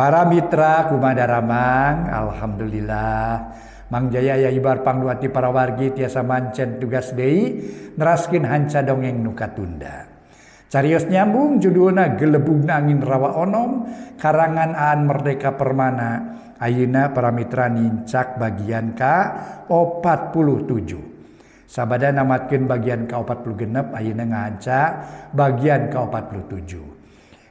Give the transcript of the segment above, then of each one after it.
Para mitra kumaha daramang, alhamdulillah Mang Jaya aya ibar pangduati para wargi tiasa mancen tugas deui neraskeun hanca dongeng nu katunda. Carios nyambung judulna Gelebugna Angin Rawa Onom karangan Aan Merdeka Permana. Ayeuna para mitra nincak bagian ka 47. Sabada namatkeun bagian ka 46 ayeuna ngahanca bagian ka 47.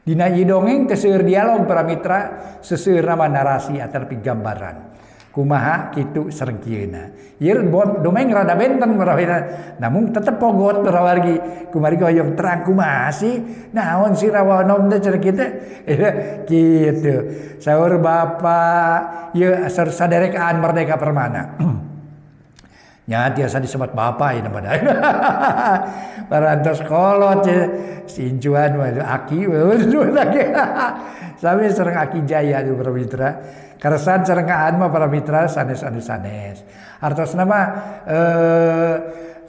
Dina ieu dongeng teu seueur dialog para mitra, seseueur nama narasi atanapi gambaran. Kumaha kitu sareng kieuna. Ieu dongeng rada benten para mitra, namun tetep pogot para wargi. Kumargi hoyong terang kumaha sih? Naon sih Rawa Onom teh cenah kitu? Kitu. Saur Bapak ieu saderek Aan Merdeka Permana. Nya tiasa disebut bapak ieu mah. Parantos kolot sincuan mah aki lagi. Sami sareng Aki Jaya di para mitra. Karesan sareng Aan mah para mitra sanes anu sanes. Artosna mah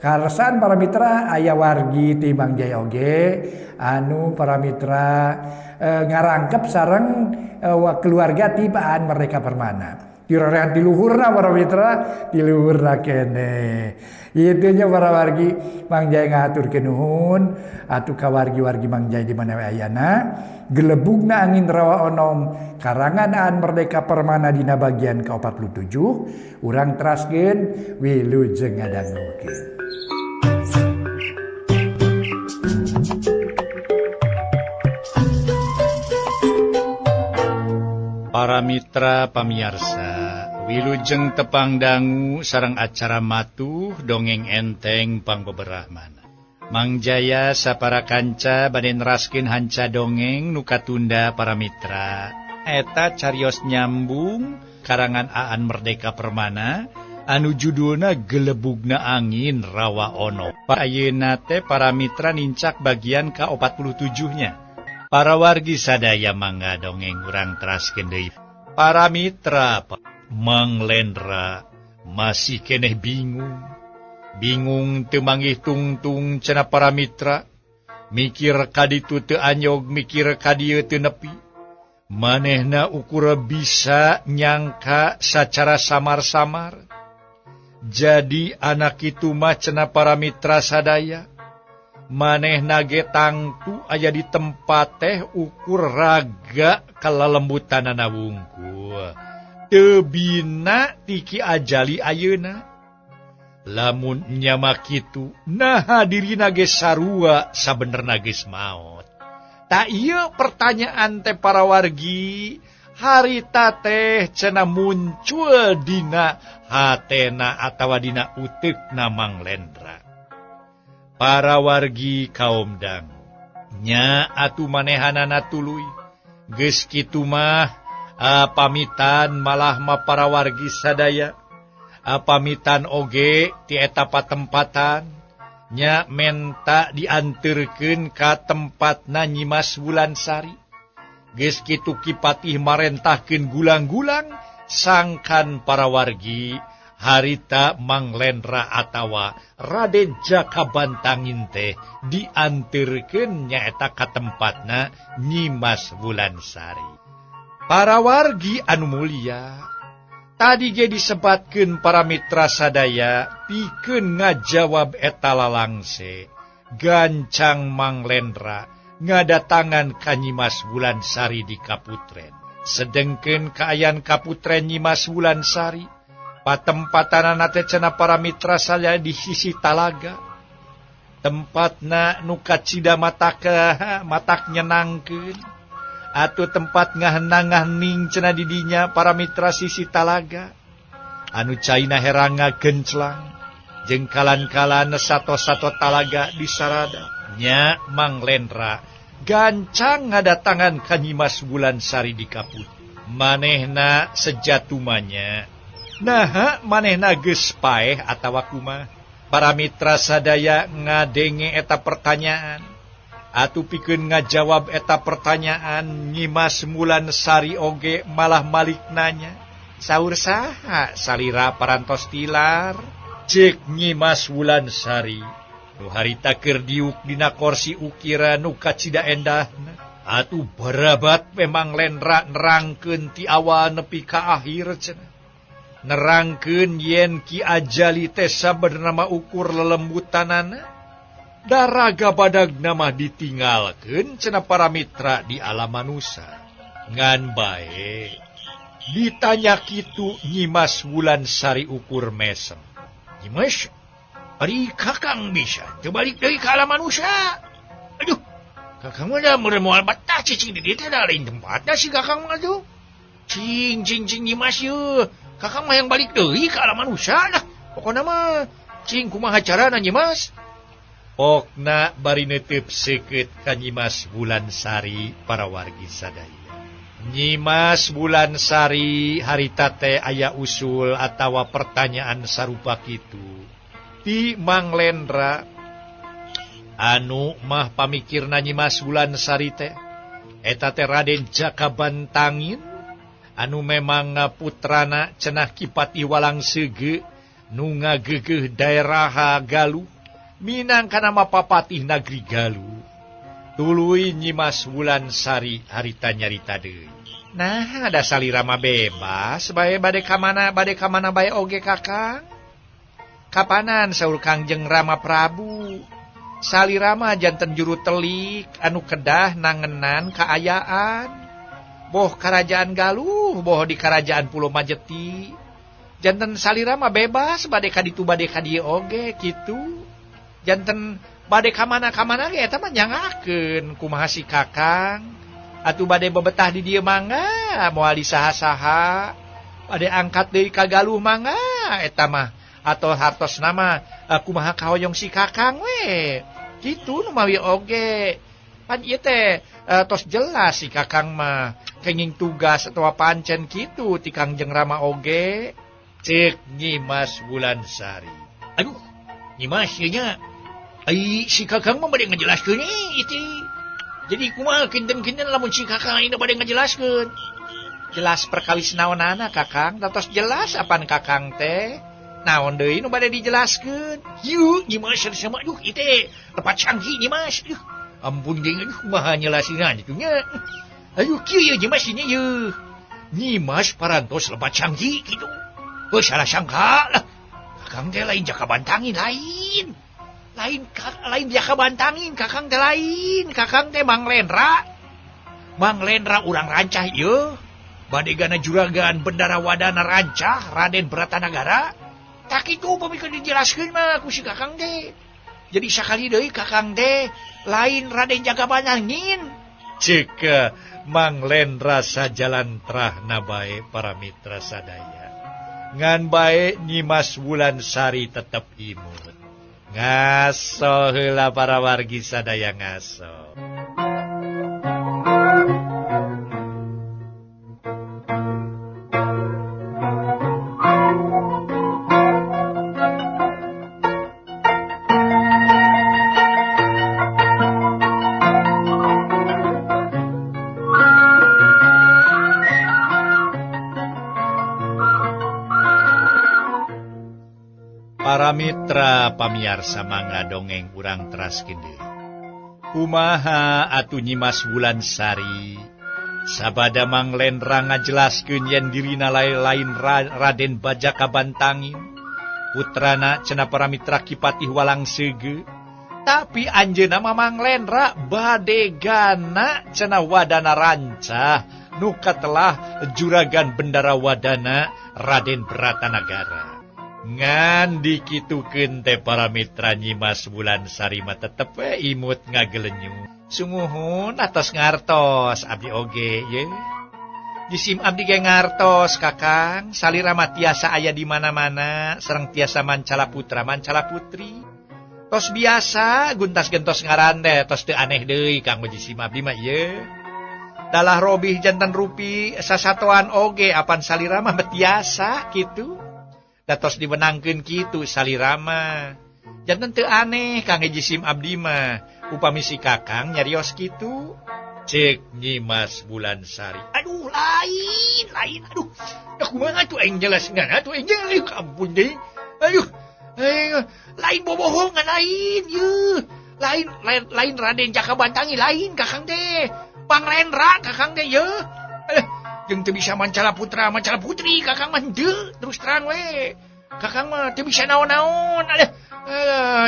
karesan para mitra aya wargi ti Mang Jaya oge anu para mitra ngarangkep sareng keluarga ti Aan Merdeka Permana. Dirorehan ti luhurna para mitra, ti luhurna keneh. Ieu nya para wargi Mang Jaya ngahaturkeun nuhun atuh ka wargi-wargi Mang Jaya di mana we ayana. Gelebugna Angin Rawa Onom karangan Aan Merdeka Permana dina bagian ka 47 urang teraskeun wilujeng ngadangukeun. Para mitra pamiarsa, wilujeng tepang dangu sareng acara matuh dongeng enteng pangbeberahmana. Mang Jaya sapara kanca bade neraskeun hanca dongeng nu katunda para mitra. Eta carios nyambung karangan Aan Merdeka Permana anu judulna Gelebugna Angin Rawa Onom. Ayeuna teh para mitra nincak bagian ka 47-nya. Para wargi sadaya mangga dongeng urang teraskeun deui. Para mitra Mang Lendra masih keneh bingung. Bingung teu manggih tungtung cenah para mitra. Mikir ka ditu teu anyog, mikir ka dieu teu nepi. Manehna ukur bisa nyangka sacara samar-samar. Jadi anak itu mah cenah para mitra sadaya. Manehna ge tangtu aya di tempat teh ukur raga kalalembutanana wungkul. Teu bina ti Ki Ajali ayeuna. Lamun nya mah kitu, naha dirina ge sarua sabenerna geus maot. Ta ieu pertanyaan teh para wargi, harita teh cenah muncul dina hatena atawa dina uteukna Mang Lendra. Para wargi kaum dang nya atuh manehanana tuluy geus kitu mah pamitan malah mah para wargi sadaya pamitan oge ti eta patempatan nya menta dianterkeun ka tempatna Nyimas Wulansari. Geus kitu Ki Patih marentahkeun gulang-gulang sangkan para wargi harita Mang Lendra atawa Raden Jaka Bantangin teh dianterkeun nyaeta ka tempatna Nyimas Wulansari. Para wargi anu mulia, tadi ge disebatkeun para mitra sadaya pikeun ngajawab eta lalangse. Gancang Mang Lendra ngadatangan ka Nyimas Wulansari di Kaputren. Sedengkeun kaayaan Kaputren Nyimas Wulansari patempatanana teh cenah para mitra sadaya di sisi talaga. Tempatna nu kacida matak nyenangkeun atuh tempat ngahenang-ngahening cenah di dinya para mitra sisi talaga. Anu caina heranga genclang jeung kalan-kalan sato-sato talaga di sarada. Nya Mang Lendra gancang ngadatangan ka Nyimas Wulansari di Kaput. Manehna sejatumanya naha manehna geus paeh atawa kumaha? Para mitra sadaya ngadenge eta pertanyaan. Atuh pikeun ngajawab eta pertanyaan Nyimas Wulansari oge malah malik nanya. Saur saha salira parantos tilar? Ceuk Nyimas Wulansari nu harita keur diuk dina korsi ukiran nu kacida endahna. Atuh barabat memang Lendra nerangkeun ti awal nepi ka akhir cenah. Nerangkeun yen Ki Ajali teh sabenerna mah ukur lelembutanana. Daraga badagna mah ditinggalkeun cenah para mitra di alam manusa. Ngan bae ditanya kitu Nyimas Wulansari ukur mesem. Nyimas, ari Kakang bisa teu balik deui ka alam manusia. Aduh, Kakang mah da meureun moal betah cicing di dieu teh da lain tempatna si Kakang mah atuh. Cing cing cing Nyimas yeuh. Kakang mah yang balik deui ka alam manusia lah. Pokona mah cing kumaha carana Nyimas? Pokna bari neuteup seukeut ka Nyimas Wulansari para wargi sadaya. Nyimas Wulansari harita teh aya usul atawa pertanyaan sarupa kitu ti Mang Lendra anu mah pamikirna Nyimas Wulansari teh eta teh Raden Jaka Bantangin anu memang putrana cenah Ki Patih Walang Sege nu ngagegeuh daerah Galuh minangka nama papatih Nagri Galuh. Tuluy Nyimas Wulansari harita nyarita deui. Nah, ada salira mah bebas bae bade ka mana bae oge Kakang. Kapanan saur Kangjeng Rama Prabu. Salira mah janten juru telik anu kedah nangenan kaayaan. Boh karajaan Galuh, boh di karajaan Pulau Majeti. Janten salira mah bebas bade ka ditu bade ka dieu oge kitu. Janten bade ka mana-kamana ge eta mah nyangakeun kumaha si Kakang. Atuh bade bebetah di dieu mangga moal disaha-saha. Bade angkat deui ka Galuh mangga eta mah atau hartos nama kumaha kahoyong si Kakang we. Kitu nu mawi oge. Pan ieu teh tos jelas si Kakang mah kenging tugas atawa pancen kitu ti Kangjeng Rama oge. Ceuk Nyimas Wulansari. Aduh, Nyimas ieu nya. Ai si Kakang mah bade ngajelaskeun ieu. Jadi kumaha kinten-kinten lamun si Kakang ayeuna bade ngajelaskeun. Jelas perkawis naonana Kakang, tos jelas apan Kakang teh. Naon deui nu bade dijelaskeun? Yeuh Nyimas sama aduh ieu teh lepat canggih Nyimas. Aduh, ampun geuing aduh kumaha nyelasinna kitu nya. Aduh kieu ye Nyimas ieu yeuh. Nyimas parantos lepat canggih kitu. Heuh salah sangka lah. Kakang teh lain Jaka Bantangin lain. Lain Jaka Bantangin, Kakang teh lain. Kakang teh Mang Lendra. Mang Lendra urang rancah ieu. Badegana juragan Bendara Wadana rancah Raden Bratanagara. Tak kitu upami keur dijelaskeun mah ku si Kakang teh. Jadi sakali deui Kakang teh lain Raden Jaka Bantangin. Ceuk Mang Lendra sajalantrahna bae para mitra sadaya. Ngan bae Nyimas Wulansari tetep imut. Ngaso heula para wargi sadaya ngaso. Para mitra pamiarsa mangga dongeng urang teraskeun deui. Kumaha atuh Nyimas Wulansari sabada Mang Lendra ngajelaskeun yen dirina lain Raden Bajaka Bantangin putrana cenah para mitra Ki Patih Walang Sege, tapi anjeunna mah Mang Lendra badegana cenah wadana rancah nu katelah juragan Bendara Wadana Raden Bratanagara. Ngan dikitukeun teh para mitra Nyimas Wulansari mah tetep we imut ngagelenyu. Sumuhun atos ngartos abdi oge ye. Jisim abdi ge ngartos Kakang, salira mah tiasa aya di mana-mana sareng tiasa mancala putra mancala putri. Tos biasa guntas gentos ngaran teh tos teu aneh deui kanggo jisim abdi mah ieu. Dalah robih jantan rupi sasatoan oge apan salira mah tiasa kitu. Datos diwenangkeun kitu salira mah. Janten teu aneh kangge jisim abdi mah upami si Kakang nyarios kitu. Ceuk Nyimas Wulansari. Aduh lain lain aduh. Da kumaha atuh aing jelasna atuh aing ampun deui. Aduh. Lain bobohongan lain yeuh. Lain lain lain Raden Jaka Bantangi lain Kakang teh. Panglendra Kakang teh ye. Jeung teu bisa mancala putra mancala putri Kakang mah henteu terus terang we. Kakang mah teu bisa naon-naon. Aduh,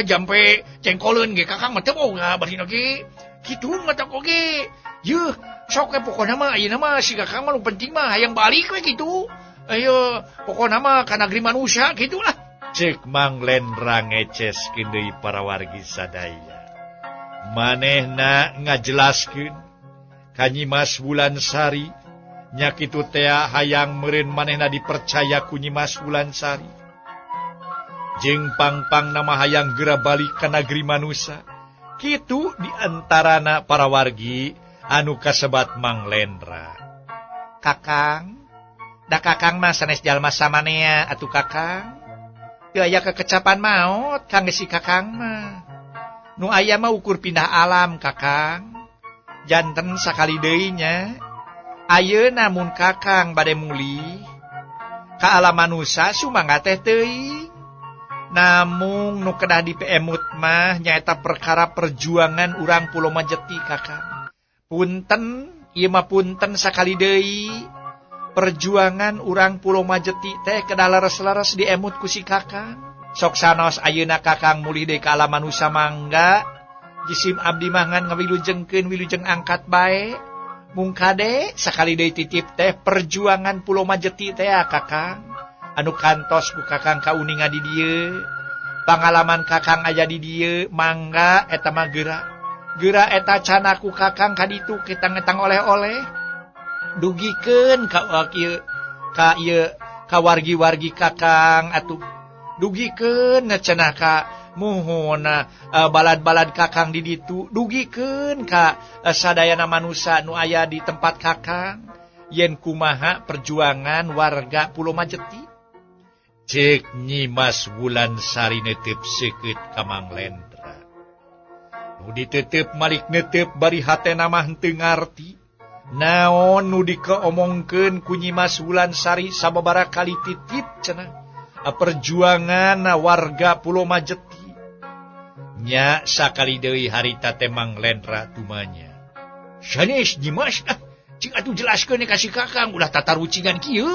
jampe cengkoleun ge Kakang mah teu boga bari oge. Kitu matak oge. Yeuh, sok we pokona mah ayeuna mah si Kakang mah nu penting mah hayang balik we kitu. Ayo, pokona mah ka negeri manusia kitu lah. Cek Mang Lendra ngeceskeun deui para wargi sadaya. Manehna ngajelaskeun ka Nyimas Wulansari nya kitu tea hayang meureun manehna dipercaya ku Nyimas Wulansari. Jeung pang-pang nama hayang geura balik ka negeri manusia. Kitu diantarana para wargi anu kasebat Mang Lendra. Kakang, da Kakang mah sanes jalma samanea atuh Kakang. Teu aya kekecapan maot kangge si Kakang mah. Nu aya mah ukur pindah alam Kakang. Janten sakali deui nya. Ayeuna mun Kakang bade mulih ka alam manusa sumangga teh teuing. Namung nu kedah dipeemut mah nyaeta perkara perjuangan urang Pulau Majeti Kakang. Punten, ieu mah punten sakali deui. Perjuangan urang Pulau Majeti teh kedah leres-leres diemut ku si Kakang. Sok sanos ayeuna Kakang mulih deui ka alam manusa mangga. Jisim abdi mah ngan ngawilujengkeun wilujeng angkat bae. Mung kade sakali deui titip teh perjuangan Pulau Majeti teh Kakang. Anu kantos ku Kakang kauninga di dieu. Pangalaman Kakang aya di dieu mangga eta mah geura. Geura eta cana ku Kakang ka ditu ketang-etang oleh-oleh. Dugikeun ka kieu ka ieu ka wargi-wargi Kakang atuh. Dugikeun cenah ka muhun balad-balad Kakang di ditu. Dugikeun ka sadayana manusa nu aya di tempat Kakang. Yen kumaha perjuangan warga Pulau Majeti. Cek Nyimas Wulansari netep seukeut ka Mang Lendra. Nu ditetep malik netep bari hatena mah henteu ngarti. Naon nu dikeomongkeun ku Nyimas Wulansari sababaraha kali titip cenah perjuangan warga Pulau Majeti. Nya sakali deui harita teh Mang Lendra tumanya. Sanes Nyimas ah, cing atuh jelaskeun ka si Kakang ulah tatarucingan kieu.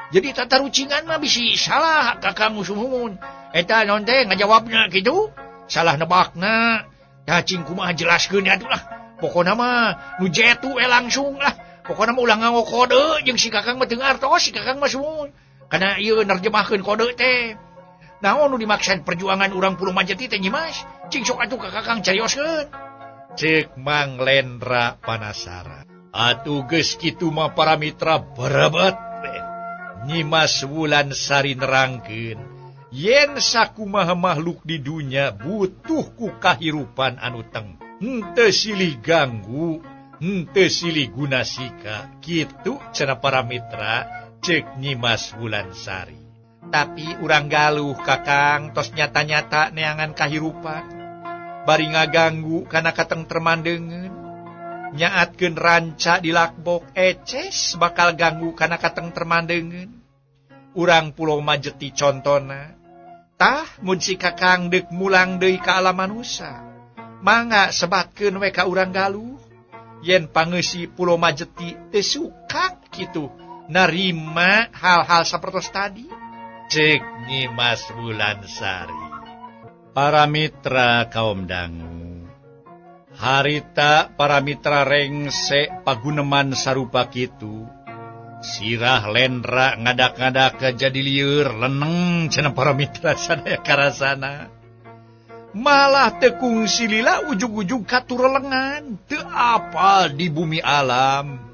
Jadi tatarucingan mah bisi salah Kakang musuhun. Eta naon teh ngajawabna kitu? Salah nebakna. Tah cing kumaha jelaskeun atuh lah. Pokona mah nu jetu we langsung lah. Pokona mah ulah nganggo kode jeung si Kakang mah teu ngartos si Kakang mah sumuhun. Kana ieu nerjemahkeun kode teh. Naon nu dimaksud perjuangan urang Pulau Majeti teh Nyimas? Cing sok atuh ka Kakang carioskeun. Cek Mang Lendra panasaran. Atuh geus kitu mah para mitra berebet we. Nyimas Wulansari nerangkeun yen sakumaha makhluk di dunya butuh ku kahirupan anu teng. Henteu silih ganggu, henteu silih gunasika. Kitu cenah para mitra cek Nyimas Wulansari. Tapi urang Galuh Kakang tos nyata-nyata neangan kahirupan. Bari ngaganggu kana katengtreman deungeun. Nyaatkeun ranca di lakbok eces bakal ganggu kana katengtreman deungeun. Urang Pulau Majeti contona. Tah mun si Kakang deuk mulang deui ka alam manusa. Mangga sebatkeun we ka urang Galuh. Yen pangeusi Pulau Majeti teu suka kitu narima hal-hal sapertos tadi. Cek Nyimas Wulansari. Para mitra kaum dangu. Harita para mitra rengse paguneman sarupa kitu. Sirah Lendra ngadak-ngadak jadi lieur leneng cenah para mitra sadaya karasana. Malah teu kungsi lila ujug-ujug katurelengan teu apal di bumi alam.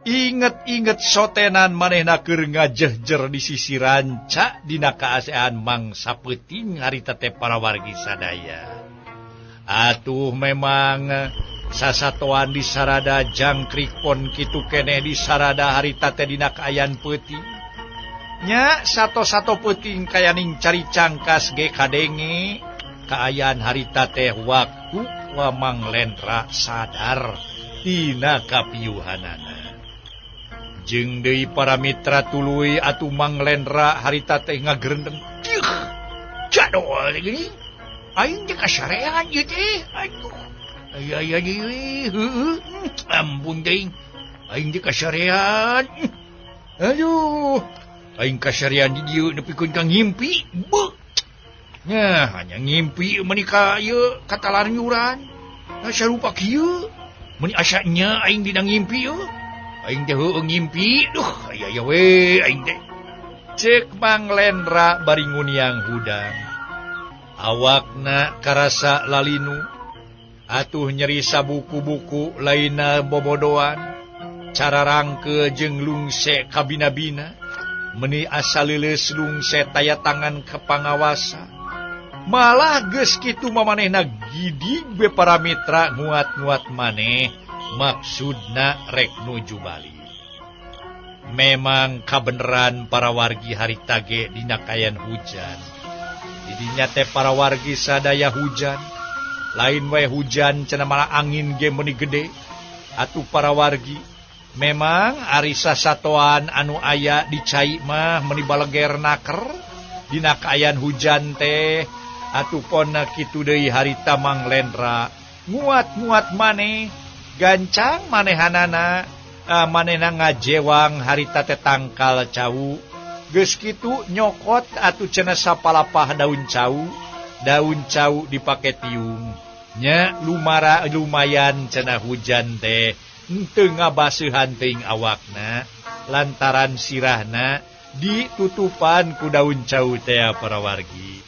Inget-inget sotenan manehna keur ngajehjer di sisi ranca dina kaasean mangsa peuting harita teh para wargi sadaya. Atuh memang sasatoan di sarada jangkrik pon kitu keneh di sarada harita teh dina kaayaan peuting. Nya sato-sato peuting kayaning cari cangkas ge kadenge kaayaan harita teh waktu wa Mang Lendra sadar tina kapiuhanana. Jeung deui para mitra tuluy atuh Mang Lendra harita teh ngagerendeng. Cih, jadol geuning. Aing teh kasarean ieu teh. Aduh. Aya deui. Heueuh. Ampun teuing. Aing teh kasarean. Aduh. Aing kasarean di dieu nepikeun ka ngimpi. Beuh. Nya hanya ngimpi meuni ka ieu katalarnyuran. Sarupa kieu. Meuni asa nya aing dina ngimpi ieu. Aing teh heueuh ngimpi. Duh, aya aya we aing teh. Cek Mang Lendra bari nguniang hudang. Awakna karasa lalinu. Atuh nyeri sabuku-buku lainna bobodoan. Cara rangke jeung lungse kabina-bina. Meuni asa leuleus lungse taya tangan ke pangawasa. Malah geus kitu mamanehna gidig be para mitra nguat-nguat maneh maksudna rek nuju balik. Memang kabeneran para wargi harita ge dina kayan hujan. Didinya teh para wargi sadaya hujan. Lain wae hujan cenah malah angin ge meuni gede. Atuh para wargi memang ari sasatoan anu aya di cai mah meuni baleger naker dina kaayaan hujan teh. Atuh ponna kitu deui harita Mang Lendra nguat-nguat maneh gancang manehanana manehna ngajewang harita teh tangkal cau geus kitu nyokot atuh cenah sapalapah daun cau dipake tiung nya lumara lumayan cenah hujan teh henteu ngabaseuhan teuing awakna lantaran sirahna ditutupan ku daun cau teh para wargi.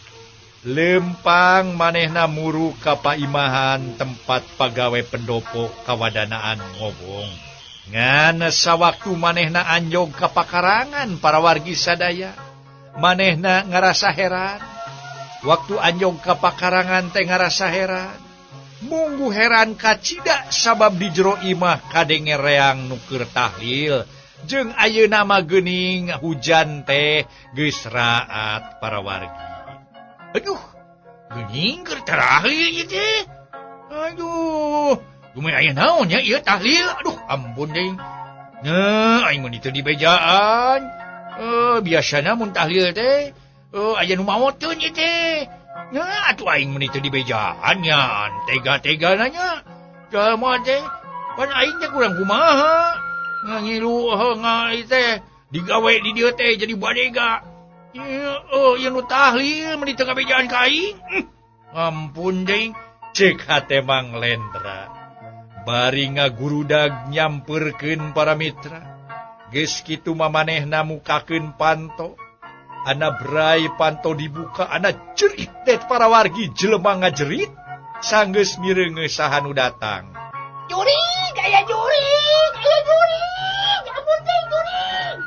Lempang manehna muru ka paimahan tempat pagawe pendopo kawadanaan ngobong. Ngan sawaktu manehna anjog ka pakarangan para wargi sadaya. Manehna ngarasa heran. Waktu anjog ka pakarangan teh ngarasa heran. Munggu heran kacida sabab di jero imah kadenge reang nu keur tahlil. Jeung ayeuna mah geuning hujan teh geus raat para wargi. Aduh, geuning keur tahlil ieu teh. Aduh, kumaha aya naon nya ieu tahlil? Aduh, ampun deui. Nya, aing mun teu dibejaan. Biasana mun tahlil teh, aya nu maoteun ieu teh. Nya, atuh aing mun teu dibejaan nya, tega-tega nanya. Jalma teh, pan aing teh kurang kumaha. Ngangilu nga ieu teh digawe di dieu teh jadi badega. Oh, ieu nu tahlil meuni teu ngabejaan ka aing. Ampun deui, ceuk hate Mang Lendra. Bari ngagurudag nyampeurkeun para mitra. Geus kitu mah manehna mukakeun panto. Ana brai panto dibuka, ana jerit teh para wargi jelema ngajerit. Sanggeus mireungeun saha nu datang. Jurig, aya jurig, aya jurig, ampun teh jurig.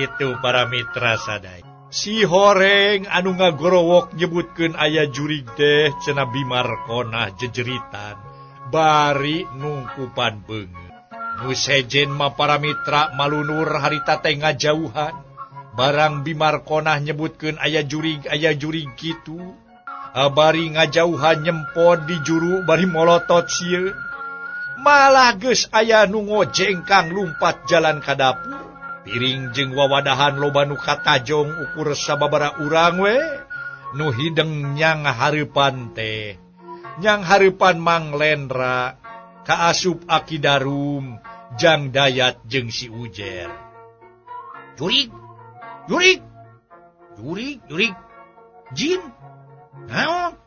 Itu para mitra sadaya. Si horeng anu ngagorowok nyebutkeun aya jurig teh cenah Bimarkonah jejeritan bari nungkupan beungeut. Nu sejen mah para mitra malunur harita teh ngajauhan. Barang Bimarkonah nyebutkeun aya jurig kitu. Bari ngajauhan nyempod di juru bari molotot sieun. Malah geus aya nu ngojengkang lumpat jalan ka dapur. Piring jeung wawadahan loba nu katajong ukur sababara urang we nu hideng nyang hareupan teh. Nyang hareupan Mang Lendra kaasup Aki Darum Jang Dayat jeung si Ujer. Jurig, jurig, jurig, jurig, jin, naon?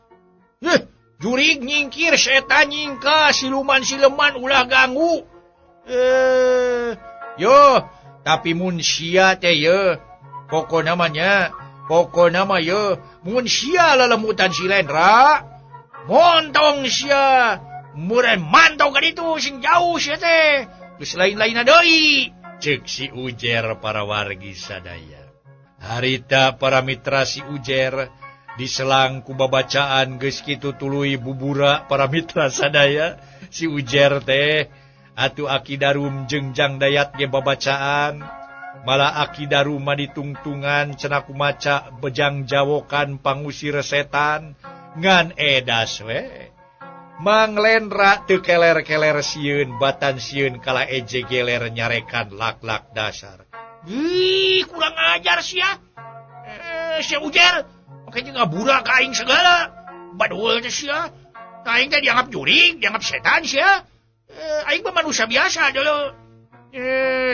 Jurig nyingkir setan nyingka siluman sileman ulah ganggu. Yo. Tapi mun sia teh ye, pokona mah nya, pokona mah ye, mun sia lelemutan si Lendra, montong sia, meureun mantau ka ditu sing jauh sia teh, geus lain-lainna deui, ceuk si Ujer para wargi sadaya. Harita para mitra si Ujer diselang ku babacaan geus kitu tuluy bubura para mitra sadaya, si Ujer teh atuh Aki Darum jeung Jang Dayat ge babacaan. Malah Aki Darum mah ditungtungan cenah kumaca bejang jawokan pangusir setan ngan edas we. Mang Lendra teu keler-keler sieun batan sieun kala eje geler nyarekan lak-lak dasar. Ih, kurang ajar sia. Sia Ujer, make jeung ngabura ka aing segala. Badul teh sia. Aing teh dianggap jurig, dianggap setan sia. Aing mah manusia biasa dulu.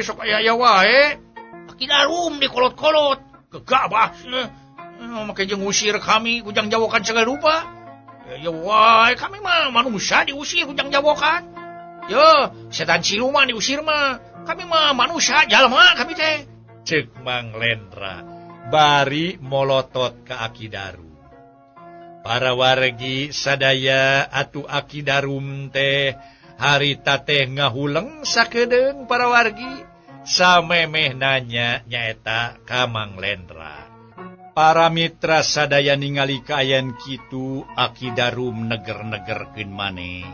Sok aya wae. Aki Darum dikolot-kolot. Gegabah sia. Make jeung ngusir kami kujang jawokan segala rupa. Ya wae kami mah manusia diusir kujang jawokan. Yo, setan siluman diusir mah. Kami mah manusia jalma kami teh. Ceuk Mang Lendra bari molotot ka Aki Darum. Para wargi sadaya atuh Aki Darum teh harita teh ngahuleng sakedeung para wargi samemeh nanya nyaeta ka Mang Lendra. Para mitra sadaya ningali kaayaan kitu Aki Darum neger-negerkeun maneh.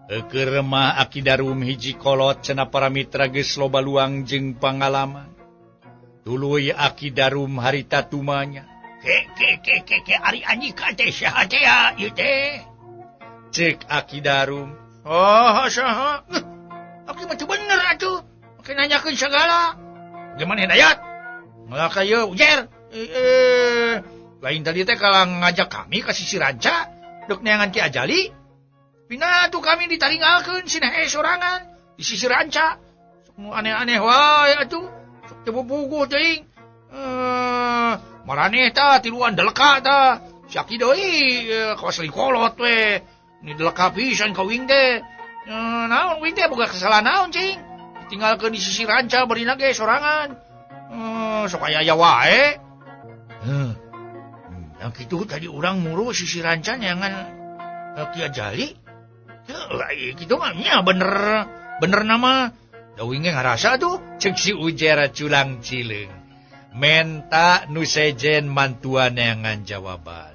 Eukeur mah Aki Darum hiji kolot cenah para mitra geus loba luang jeung pangalaman. Tuluy Aki Darum harita tumanya. Ke ke ke ke ke ari anyika teh saha teh ieu teh? Ceuk Aki Darum. Oh, saha? Aki mah teu bener atuh. Make nanyakeun sagala. Gimana Hidayat? Ngalaka ieu ujer. Lain tadi teh kalau ngajak kami ke sisi ranca dek neangan Ki Ajali. Pina tuh kami ditaringalkeun sina sorangan di sisi ranca. Sok nu aneh-aneh wae atuh. Sok teu bubuguh teuing. Maraneh tah tiluan deleka tah. Si Aki deui kawas kolot we. Ni deleka pisan ka wing teh. Naon wing teh boga kesalahan naon cing? Ditinggalkeun di sisi ranca barina ge sorangan. Sok aya-aya wae. Yang kitu tadi urang muru sisi ranca neangan Ki Ajali. Kitu mah nya bener bener nama. Da wing ge ngarasa tuh ceuk si Ujer culang cileung. Menta nu sejen mantuan neangan jawaban.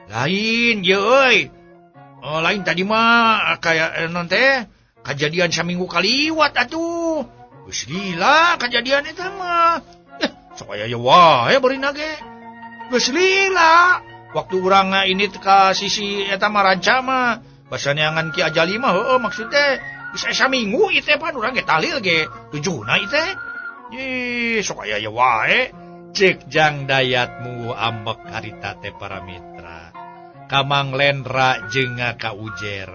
Lain ye euy. Oh, lain tadi mah kayak non teh kejadian saminggu kaliwat atuh. Geus lila kejadian eta mah. Sok aya wae barina ge. Geus lila. Waktu urang ini ka sisi eta mah ranca mah basa neangan Ki Ajali mah heueuh maksud teh geus aya saminggu ieu teh pan urang ge tahlil ge tujuhna ieu teh. Ih, sok aya wae. Ceuk Jang Dayat munggu ambek harita teh para mitra. Ka Mang Lendra jeung ka Ujer.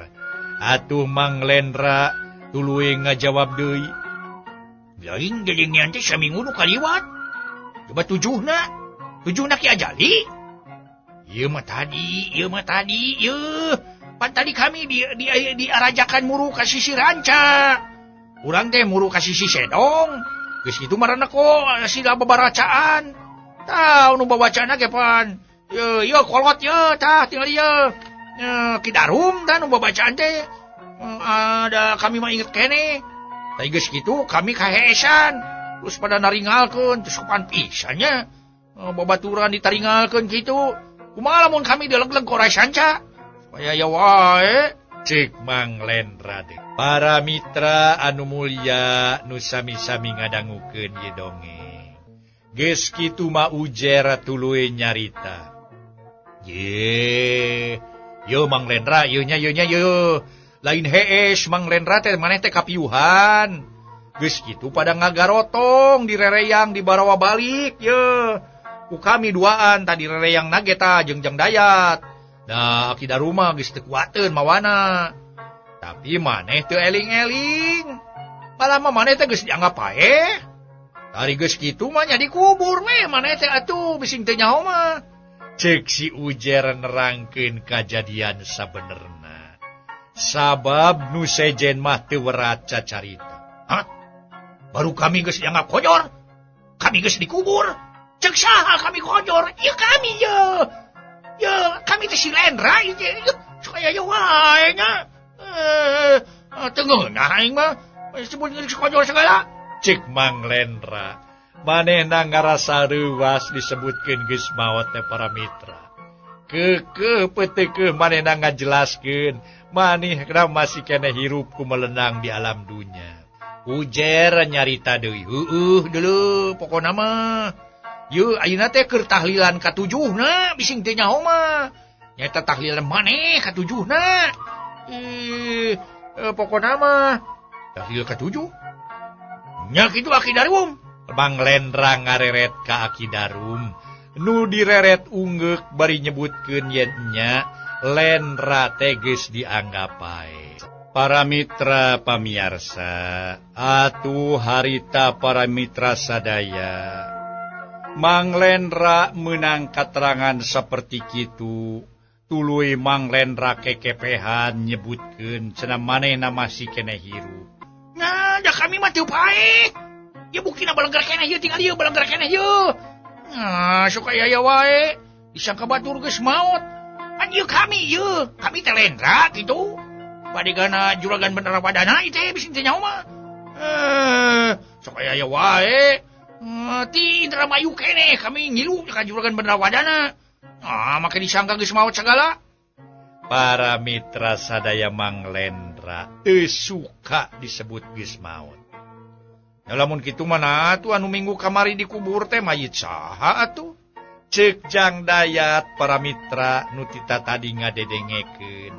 Atuh Mang Lendra tuluy ngajawab deui. Lain gelingan teh saminggu nu kaliwat. Coba tujuhna Ki Ajali. Ieu mah tadi, ieu. Pan tadi kami diarajakan muru ka sisi ranca. Urang teh muru ka sisi sedong. Geus kitu marana ko sila babaracaan. Tah nu babacana ge pan. Ye, ye kolot ye tah tingali ye. Ki Darum tah nu babacaan teh. Ada kami mah inget keneh. Tah geus kitu kami kaheesan. Terus pada naringalkeun terus sopan pisan nya. Babaturan ditaringalkeun kitu. Kumaha lamun kami dilegleg ku oray sanca? Supaya ya wae. Ceuk Mang Lendra teh. Para mitra anu mulia nu sami-sami ngadangukeun ieu dongeng. Geus kitu mah Ujer tuluy nyarita. Ye, yo Mang Lendra, ieu nya ieu nya ieu. Lain hees Mang Lendra teh maneh teh kapiuhan. Geus kitu pada ngagarotong direreyang dibarawa balik ye. Ku kami duaan tadi rereyang nage tah jeung Jang Dayat. Nah, Aki Darum mah geus teu kuateun mawana. Tapi maneh teu eling-eling. Malah mah maneh teh geus dianggap paeh. Tari geus kitu mah nya dikubur we maneh teh atuh bising teu nyaho mah. Ceuk si Ujer nerangkeun kajadian sabenerna. Sabab nu sejen mah teu werat cacarita. Hah? Baru kami geus dianggap kojor. Kami geus dikubur. Ceuk saha kami kojor? Ieu kami ye. Ye, kami teh si Lendra ieu teh. Sok aya wae nya. Teu ngeunah aing mah. Sebut geus kojor segala. Ceuk Mang Lendra. Manehna ngarasa reuwas disebutkeun geus maot teh para mitra. Keukeuh peuteukeuh manehna ngajelaskeun manehna masih keneh hirup ku melenang di alam dunya. Ujer nyarita deui. Heueuh deuleu pokona mah. Yeuh ayeuna teh keur tahlilan katujuhna bising teu nyaho mah. Nyaeta tahlilan maneh katujuhna. Ih, pokona mah tahlil katujuh. Nya kitu Aki Darum. Mang Lendra ngareret ka Aki Darum. Nu direret ungeuk bari nyebutkeun yen nya Lendra teh geus dianggap paeh. Para mitra pamiarsa, atuh harita para mitra sadaya. Mang Lendra meunang katerangan saperti kitu. Tuluy Mang Lendra kekepehan nyebutkeun cenah manehna masih keneh hirup. Nah, da kami mah teu paeh. Ieu buktina balengger keneh ieu tinggal ieu balengger keneh ieu. Nah, sok aya wae. Disangka batur geus maot. Pan ieu kami ieu, kami teh Lendra kitu. Badegana juragan Bendara Wadana ieu teh bisi teu nyaho mah. Sok aya wae. Ti Indramayu keneh kami ngilu ka juragan Bendara Wadana. Ah, make disangka geus maot sagala. Para mitra sadaya Mang Lendra teu suka disebut geus maot. Ya lamun kitu mah nah atuh anu minggu kamari dikubur teh mayit saha atuh? Ceuk Jang Dayat para mitra nu tita tadi ngadedengekeun.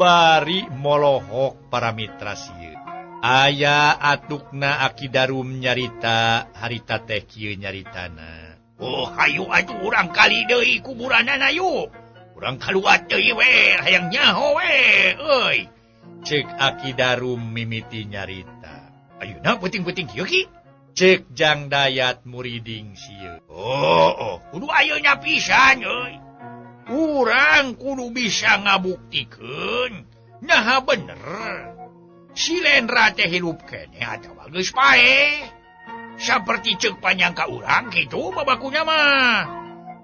Bari molohok para mitra sieun. Aya atukna Aki Darum nyarita harita teh kieu nyaritana. Oh, hayu atuh urang kali deui kuburanana yuk. Urang kaluat deui we, hayang nyaho we euy. Ceuk Aki Darum mimiti nyarita. Ayeuna peuting-peuting kieu ki? Ceuk Jang Dayat muriding sieun. Oh, kudu ayeuna pisan euy. Urang kudu bisa ngabuktikeun naha bener. Si Lendra teh hirup keneh atawa geus paeh. Saperti ceuk panyangka urang kitu babakunya mah.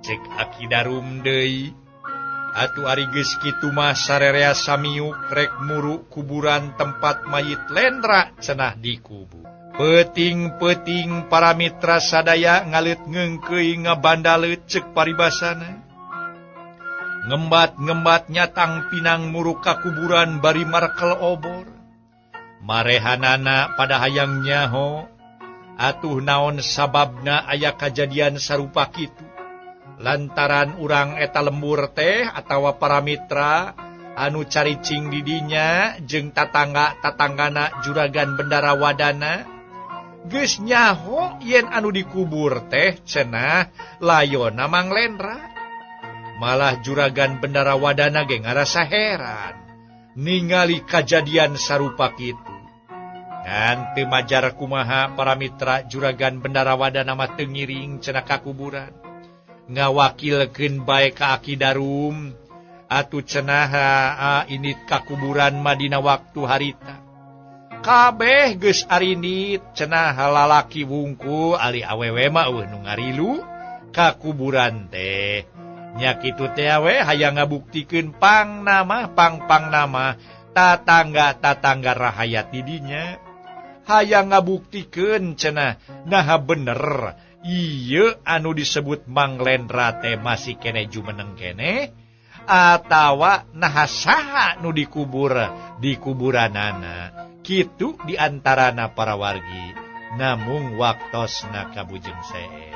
Ceuk Aki Darum deui. Atuh ari geus kitu mah sarerea samiuk rek muru kuburan tempat mayit Lendra cenah dikubur. Peuting-peuting para mitra sadaya ngaleut ngeungkeuy ngabandaleut ceuk paribasana. Ngembat-ngembat nyatang pinang muru ka kuburan bari markel obor. Marehanana pada hayang nyaho. Atuh naon sababna aya kajadian sarupa kitu. Lantaran urang eta lembur teh atawa para mitra anu caricing didinya jeung tatangga-tatanggana juragan Bendara Wadana geus nyaho yen anu dikubur teh cenah layona Mang Lendra. Malah juragan Bendara Wadana ge ngarasa heran ningali kajadian sarupa kitu. Ngan teu majar kumaha para mitra juragan Bendara Wadana mah teu ngiring cenah ka kuburan. Ngawakilkeun bae ka Aki Darum atuh cenah init ka kuburan mah dina waktu harita. Kabeh geus arinit cenah lalaki wungku ali awewe mah eueuh nu ngarilu ka kuburan teh. Nya kitu teh we hayang ngabuktikeun pangnama pangpangnama tatangga-tatangga rahayat di dinya. Hayang ngabuktikeun cenah naha bener ieu anu disebut Mang Lendra teh masih keneh jumeneng keneh atawa naha saha nu dikubur di kuburanana. Kitu diantarana para wargi namung waktosna kabujeng seer.